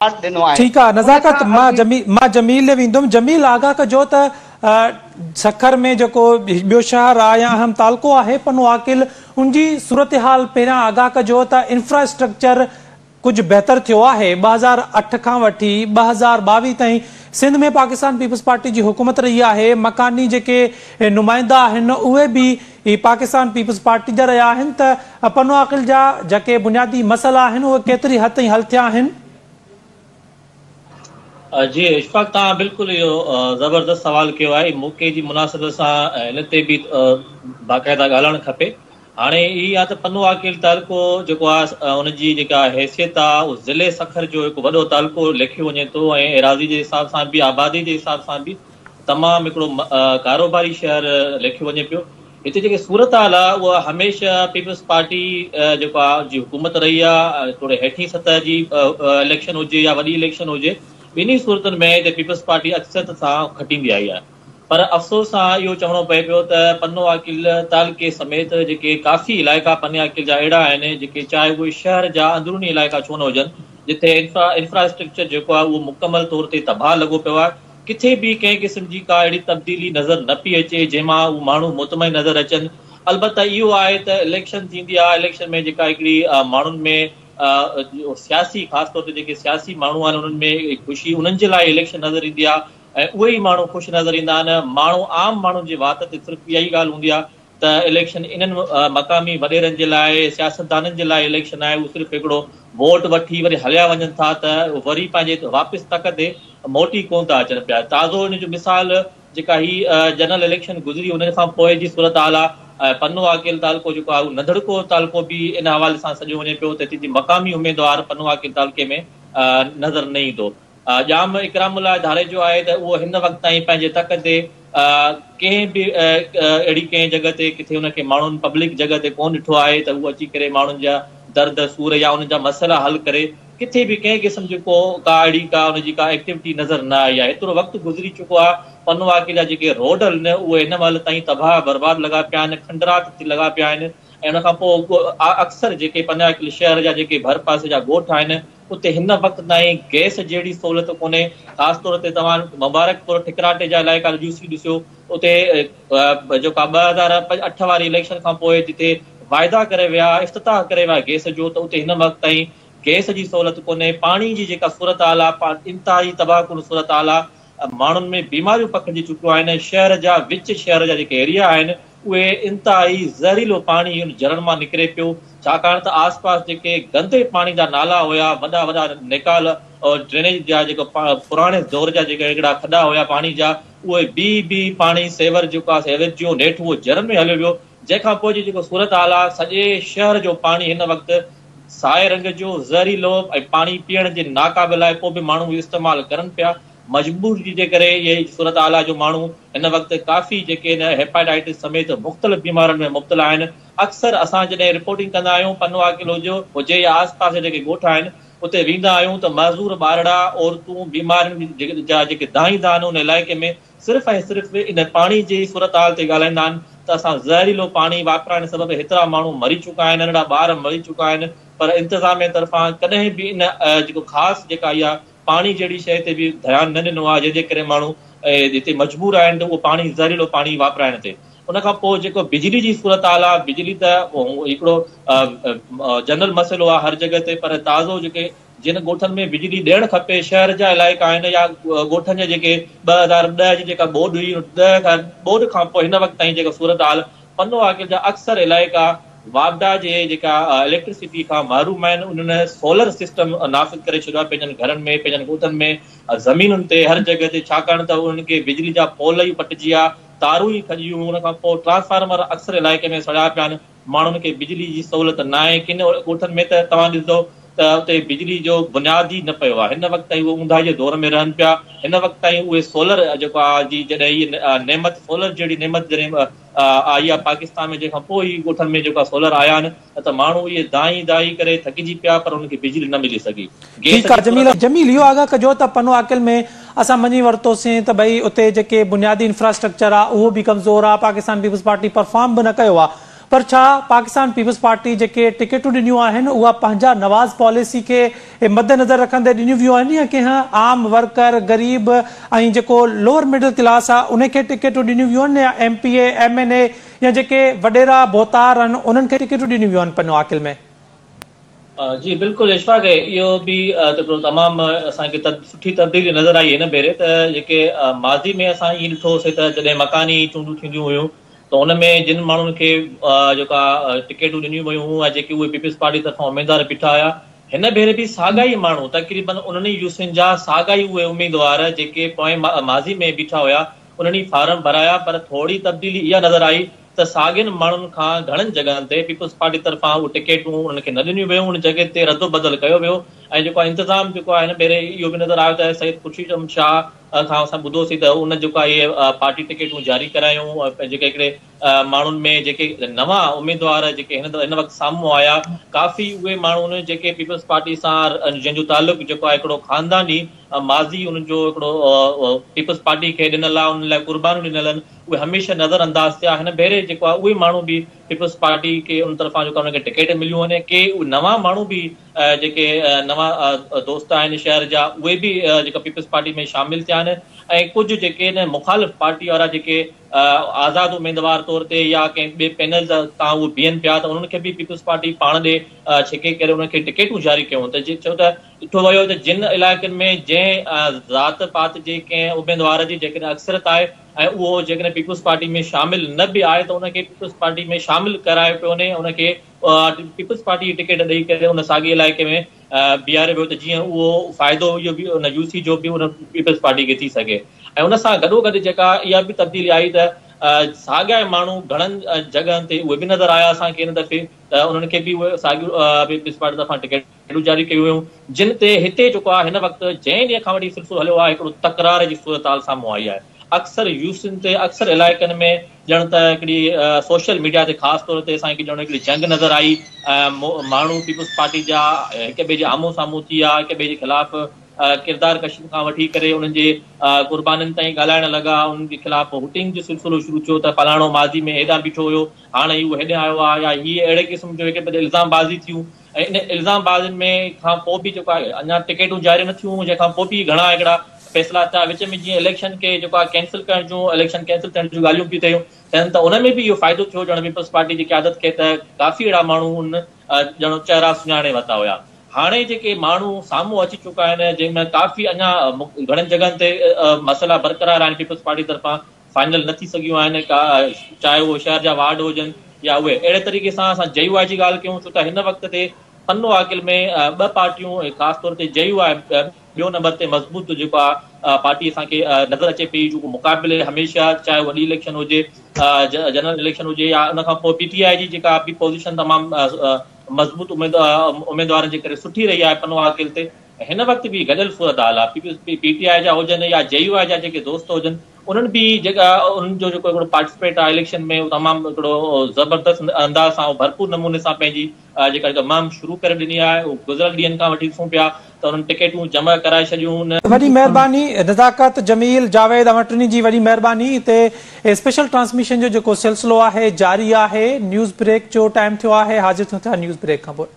ڏنو آهي. ٺيڪ آ ان نزاڪت کان مان اڳ. جميل مان جميل ڏي ويندم جميل آگاهه ڪجو ته سکر ۾ جيڪو ٻيو شهر آ يا اهم تعلقو آهي پنو عاقل ان جي صورتحال پهريان آگاهه ڪجو ته انفراسٽرڪچر ڪجهه بهتر ٿيو آهي 2008 کان وٺي 2022 تائين سنڌ ۾ پاڪستان پيپلز پارٽي جي حڪومت رهي آهي مڪاني جيڪي نمائندا آهن اهي به پاڪستان پيپلز پارٽي جا رهيا آهن ته پنو عاقل جا جيڪي بنيادي مسئلا آهن اهي ڪيتري حد تائين حل ٿيا آهن؟ جي اشفاق توهان بلڪل اهو زبردست سوال ڪيو آهي موقعي جي مناسبت سان هن تي به باقاعده ڳالهائڻ کپي هاڻي هي آ ته پنو عاقل تعلقو جيڪو آ ان جي جيڪا حيثيت آ اهو ضلعي سکر جو هڪ وڏو تعلقو ليکيو وڃي ٿو ۽ ايراضي جي حساب سان به آبادي جي حساب سان به تمام هڪڙو ڪاروباري شهر ليکيو وڃي پيو هتي جيڪي صورتحال آ اها هميشه پيپلز پارٽي جيڪو آ جي حڪومت رهي آ توڙي هيٺين سطح جي اليڪشن هجي يا وڏي اليڪشن هجي ٻنهي صورتن ۾ هتي پيپلز پارٽي اڪثريت سان کٽيندي آئي آ. پر افسوس سان اهو چوڻو پئي پيو ته پنو عاقل تعلقي سميت جيڪي ڪافي علائقا پني عاقل جا اهڙا آهن جيڪي چاهي اهي شهر جا اندروني علائقا ڇو نه هجن جتي انفراسٽرڪچر جيڪو آهي اهو مڪمل طور تي تباهه لڳو پيو آهي ڪٿي به ڪنهن قسم جي ڪا اهڙي تبديلي نظر نه پئي اچي جنهن مان اهي ماڻهو مطمئن نظر اچن البته اهو آهي ته اليڪشن ٿيندي آهي اليڪشن ۾ جيڪا هڪڙي ماڻهن ۾ سياسي خاص طور تي جيڪي سياسي ماڻهو آهن انهن ۾ خوشي انهن جي لاء اليڪشن نظر ايندي آهي ۽ اهي ئي ماڻهو خوش نظر ايندا آهن، ماڻهو عام ماڻهن جي وات تي صرف اها ئي ڳالهه هوندي آهي ته اليڪشن انهن مقامي وڏيرن جي لاء سياستدانن جي لاء اليڪشن آهي، هو صرف هڪڙو ووٽ وٺي وري هليا وڃن ٿا ته وري پنهنجي واپس تڪ تي موٽي ڪونه ٿا اچن پيا. تازو ان جو مثال جيڪا هي جنرل اليڪشن گذري ان کان پوء جي صورتحال آهي، پنو عاقل تعلقو جيڪو آهي اهو ننڌڻڪو تعلقو به ان حوالي سان سڏيو وڃي پيو ته هتي جي مقامي اميدوار پنو عاقل تعلقي ۾ نظر نه ايندو. ڄام اڪرام الله ڌاريجو آهي ته اهو هن وقت تائين پنهنجي تڪ تي ڪنهن به اهڙي ڪنهن جڳهه تي ڪٿي ان کي ماڻهن پبلڪ جڳهه تي ڪونه ڏٺو آهي ته هو اچي ڪري ماڻهن جا درد سور يا انهن جا مسئلا حل ڪري ڪٿي به ڪنهن قسم جي ڪو ڪا اهڙي ڪا ان جي ڪا ايڪٽيوٽي نظر نه آئي آهي ايترو وقت گذري چڪو آهي پنو عاقل جا جيڪي روڊ آهن اهي هن مهل تائين تباهه برباد لڳا پيا آهن کنڊرات ٿي لڳا پيا آهن ۽ ان کان پوء اڪثر جيڪي پنو عاقل شهر جا جيڪي ڀرپاسي جا ڳوٺ آهن اتي هن وقت تائين گئس جهڙي سهولت ڪونهي، خاص طور تي توهان مبارڪپور ٺڪراٽي جا علائقا ڏسي ڏسيو اتي جيڪا 2008 واري اليڪشن کان پوء جتي واعدا ڪري ويا افتتاح ڪري ويا گئس جو ته اتي هن وقت تائين گئس جي سهولت ڪونهي، پاڻي جي جيڪا صورتحال آهي انتهائي تباهه ڪن صورتحال آهي، ماڻهن ۾ بيماريون پکڙجي چڪيون آهن، شهر جا وچ شهر جا جيڪي ايريا آهن اهي انتهائي زهريلو پاڻي ان جرن مان نڪري پيو، ڇاڪاڻ ته آس پاس جيڪي گندي پاڻي جا نالا هيا، وڏا وڏا نيڪال ڊرينيج جا جيڪو پراڻي دور جا جيڪي هڪڙا کڏا هيا پاڻي جا، اهي بيهي بيهي پاڻي سيور جيڪو آهي سيوريج جو نيٺ اهو جرن ۾ هليو ويو، جنهن کان پوء جي جيڪو صورتحال آهي سڄي شهر جو پاڻي هن وقت سائي رنگ جو زهريلو ۽ پاڻي پيئڻ جي ناقابل آهي پوء به ماڻهو اهو استعمال ڪرن پيا. مجبوري جي ڪري اهي صورتحال آهي جو ماڻهو هن وقت ڪافي جيڪي هن هيپاٽائٽس سميت مختلف بيمارين ۾ مبتلا آهن اڪثر اسان جڏهن رپورٽنگ ڪندا آهيون پنو عاقل هجي هجي يا آس پاس جا جيڪي ڳوٺ آهن اتي ويندا آهيون ته معذور ٻارڙا عورتون بيمارين جا جيڪي دانهيندا آهن ان علائقي ۾ صرف ۽ صرف ان پاڻي جي صورتحال تي ڳالهائيندا آهن ته اسان زهريلو پاڻي واپرائڻ سبب هيترا ماڻهو مري چڪا آهن ننڍڙا ٻار مري چڪا آهن پر انتظاميه طرفان ڪڏهن به ان جيڪو خاص جيڪا اها پاڻي جهڙي شيء تي به ڌيان نه ڏنو آهي جنهن جي ڪري ماڻهو هتي مجبور آهن ته اهو پاڻي زهريلو پاڻي واپرائڻ تي ان کان پوء جيڪو بجلي جي صورتحال آهي بجلي ته هڪڙو جنرل مسئلو آهي هر جڳهه تي پر تازو جيڪي جن ڳوٺن ۾ بجلي ڏيڻ کپي شهر جا علائقا آهن يا ڳوٺن جا جيڪي 2010 جي جيڪا ٻوڏ هئي 10 کان ٻوڏ کان پوء هن وقت تائين جيڪا صورتحال پنو عاقل جا اڪثر علائقا واپڊا جي جيڪا اليڪٽرسٽي کان محروم آهن انهن سولر سسٽم نافذ ڪري ڇڏيو آهي پنهنجن گهرن ۾ پنهنجن ڳوٺن ۾ زمينن تي هر جڳهه تي ڇاڪاڻ ته انهن کي بجلي جا پول ئي پٽجي ويا تارون ئي کڄي ويون ان کان پوء ٽرانسفارمر اڪثر علائقي ۾ سڙيا پيا آهن ماڻهن کي بجلي جي سهولت ناهي ڪن ڳوٺن ۾ ته توهان ڏسندو ته اتي بجلي جو بنياد ئي نه پيو آهي هن وقت تائين اهي اونداهي جي دور ۾ رهن پيا هن وقت تائين اهي سولر جيڪو آهي جي جڏهن هي نعمت سولر جهڙي نعمت جڏهن آئي آهي پاڪستان ۾ جنهن کان پوء ئي ڳوٺن ۾ جيڪا سولر آيا آهن نه ته ماڻهو اهي دانهين دانهين ڪري ٿڪجي پيا پر انهن کي بجلي نه ملي سگهي گيس ٺيڪ آ جي جميل صورت جميل اهو آگاهه ڪجو ته پنو عاقل ۾ اسان مڃي ورتوسين ته ڀئي اتي جيڪي بنيادي انفراسٽرڪچر آ اهو به ڪمزور آ پاڪستان پيپلز پارٽي پرفارم به نه ڪيو آ پر छा पाकिस्तान पीपल्स पार्टी जेके टिकेटूं ॾिनियूं आहिनि उहा पंहिंजा नवाज़ पॉलिसी खे मद्देनज़र रखंदे ॾिनियूं वियूं आहिनि या कंहिं आम वर्कर ग़रीब ऐं जेको लोअर मिडिल क्लास आहे उनखे टिकेटूं ॾिनियूं वियूं आहिनि या M P A M N A या जेके वॾेरा भोतार आहिनि उन्हनि खे टिकेटूं ॾिनियूं वियूं आहिनि पन्नो आकिल में? जी बिल्कुलु इशफाक, इहो बि हिकिड़ो तमामु असांखे सुठी तब्दीली नज़र आई हिन भेरे। त जेके माज़ी में असां ईअं ॾिठोसीं त जॾहिं मकानी चूंडूं थींदियूं हुयूं त उन में जिन माण्हुनि खे जेका टिकेटूं ॾिनियूं वयूं हुयूं ऐं जेके उहे पीपल्स पार्टी तरफ़ां उमेदवार बीठा हुया, हिन भेरे बि साॻा ई माण्हू तक़रीबन उन्हनि ई यूसियुनि जा साॻा ई उहे उमेदवार जेके पोएं माज़ी में बीठा हुया उन्हनि फार्म भराया, पर थोरी तब्दीली इहा नज़र आई त साॻियनि माण्हुनि खां घणनि जॻहियुनि ते पीपल्स पार्टी तरफ़ां उहे टिकेटूं उन्हनि खे न ॾिनियूं वियूं, उन जॻह ते रदो बदल कयो वियो। ऐं जेको आहे इंतिज़ाम जेको आहे हिन भेरे इहो बि नज़र आयो त सैयद ख़ुर्शीद अहमद शाह खां असां ॿुधोसीं त उन जेको आहे इहे पार्टी टिकेटूं जारी करायूं। जेके हिकिड़े माण्हुनि में जेके नवां उमेदवार जेके हिन वक़्तु साम्हूं आया, काफ़ी उहे माण्हू आहिनि जेके पीपल्स पार्टी सां जंहिंजो तालुक़ु जेको आहे हिकिड़ो ख़ानदानी माज़ी उन्हनि जो हिकिड़ो पीपल्स पार्टी खे ॾिनल आहे, उन्हनि लाइ क़ुर्बानियूं ॾिनल आहिनि, उहे हमेशह नज़र अंदाज़ थिया। हिन भेरे जेको आहे उहे माण्हू बि पीपल्स पार्टी खे उन तरफ़ां जेको उन्हनि खे टिकेट मिलियूं आहिनि। के नवां माण्हू बि जेके नवां दोस्त आहिनि शहर जा उहे बि जेका पीपल्स पार्टी में शामिल थिया आहिनि। ऐं कुझु जेके आहिनि मुखालिफ़ पार्टी वारा जेके आज़ाद उमेदवार तौर ते या कंहिं ॿिए पैनल तां उहे बीहनि पिया त उन्हनि खे बि पीपल्स पार्टी पाण ॾे छेके करे उन्हनि खे टिकेटूं जारी कयूं। त चयो त ॾिठो वियो त जिन इलाइक़नि में जंहिं ज़ात पात जे कंहिं उमेदवार जी जेकॾहिं अक्सरियत आहे ऐं उहो जेकॾहिं पीपल्स पार्टी में शामिल न बि आहे त उनखे पीपल्स पार्टी में शामिल करायो पियो वञे, उनखे पीपल्स पार्टी जी टिकेट ॾेई करे उन साॻे इलाइक़े में बीहारे वियो त जीअं उहो फ़ाइदो इहो बि उन यूसी जो बि उन पीपल्स पार्टी खे थी सघे। ऐं उन सां गॾोगॾु जेका इहा बि तब्दीली आई त साॻिया माण्हू घणनि जॻहियुनि ते उहे बि नज़र आया असांखे हिन दफ़े त उन्हनि खे बि उहे साॻियूं पीपल्स पार्टी तरफ़ां टिकेटूं जारी कयूं वियूं, जिन ते हिते जेको आहे हिन वक़्तु जंहिं ॾींहं खां वठी सिलसिलो हलियो आहे हिकिड़ो तकरार जी सूरत हाल साम्हूं आई आहे। अक्सर यूसियुनि ते अक्सर इलाइक़नि में ॼण त हिकिड़ी सोशल मीडिया ते ख़ासि तौर ते असांखे ॼण हिकिड़ी जंग नज़र आई। माण्हू पीपल्स पार्टी जा हिक ॿिए जे आम्हूं साम्हूं थी विया, हिक ॿिए जे ख़िलाफ़ किरदार कशी खां वठी करे उन्हनि जे क़ुर्बानियुनि ताईं ॻाल्हाइण लॻा, उन्हनि जे ख़िलाफ़ हुटिंग जो सिलसिलो शुरू थियो त फलाणो माज़ी में हेॾां बीठो हुयो, हाणे इहो हेॾे आयो आहे या हीअ अहिड़े क़िस्म जो हिक ॿिए ते इल्ज़ाम बाज़ी थियूं। ऐं इन इल्ज़ाम बाज़ियुनि में खां पोइ बि जेको आहे अञा टिकेटूं जारी न थियूं, जंहिंखां पोइ बि घणा हिकिड़ा फ़ैसिला थिया। विच में जीअं इलेक्शन खे जेको आहे कैंसिल करण जूं, इलेक्शन कैंसिल थियण जूं ॻाल्हियूं पियूं थियूं थियनि त उन में बि इहो फ़ाइदो थियो ॼण पीपल्स पार्टी जी क़यादत खे त काफ़ी अहिड़ा माण्हू उन ॼण चेहरा सुञाणे वरिता हुया। हाणे जेके माण्हू साम्हूं अची चुका आहिनि जंहिंमें काफ़ी अञा घणनि जॻहियुनि ते मसइला बरक़रार आहिनि, पीपल्स पार्टी तरफ़ां फाइनल न थी सघियूं आहिनि, चाहे उहो शहर जा वार्ड हुजनि या उहे। अहिड़े तरीक़े सां असां जे you I जी ॻाल्हि कयूं, छो त हिन वक़्त ते पन्नो आकिल में ॿ पार्टियूं ख़ासि तौर ते जे you आई ॿियो नंबर ते मज़बूत जेको आहे पार्टी असांखे नज़र अचे पई, जेको मुक़ाबले हमेशह चाहे वॾी इलेक्शन हुजे, जनरल इलेक्शन हुजे या उन खां पोइ पी टी I जी जेका बि पोज़ीशन तमामु मज़बूत उमेदवारनि जे करे सुठी रही आहे पन्नो आकिल ते। हिन वक़्तु बि गॾियल सूरत हाल आहे, पी टी I जा हुजनि या जे you आई जा जेके दोस्त हुजनि उन्हनि बि जेका उन्हनि जो जेको हिकिड़ो पार्टिसिपेट आहे इलेक्शन में उहो तमामु हिकिड़ो ज़बरदस्त अंदाज़ सां भरपूर नमूने सां पंहिंजी जेका हिकु मुहिम शुरू करे ॾिनी आहे। उहो गुज़िरियल ॾींहनि खां वठी ॾिसूं पिया त उन्हनि टिकेटूं जमा कराए छॾियूं। वॾी महिरबानी नज़ाकत, जमील, जावेद, अव्हां टिनी जी वॾी महिरबानी। हिते स्पेशल ट्रांसमिशन जो जेको सिलसिलो आहे जारी आहे। न्यूज़ ब्रेक जो टाइम थियो आहे, हाज़िर थियूं था न्यूज़ ब्रेक खां पोइ।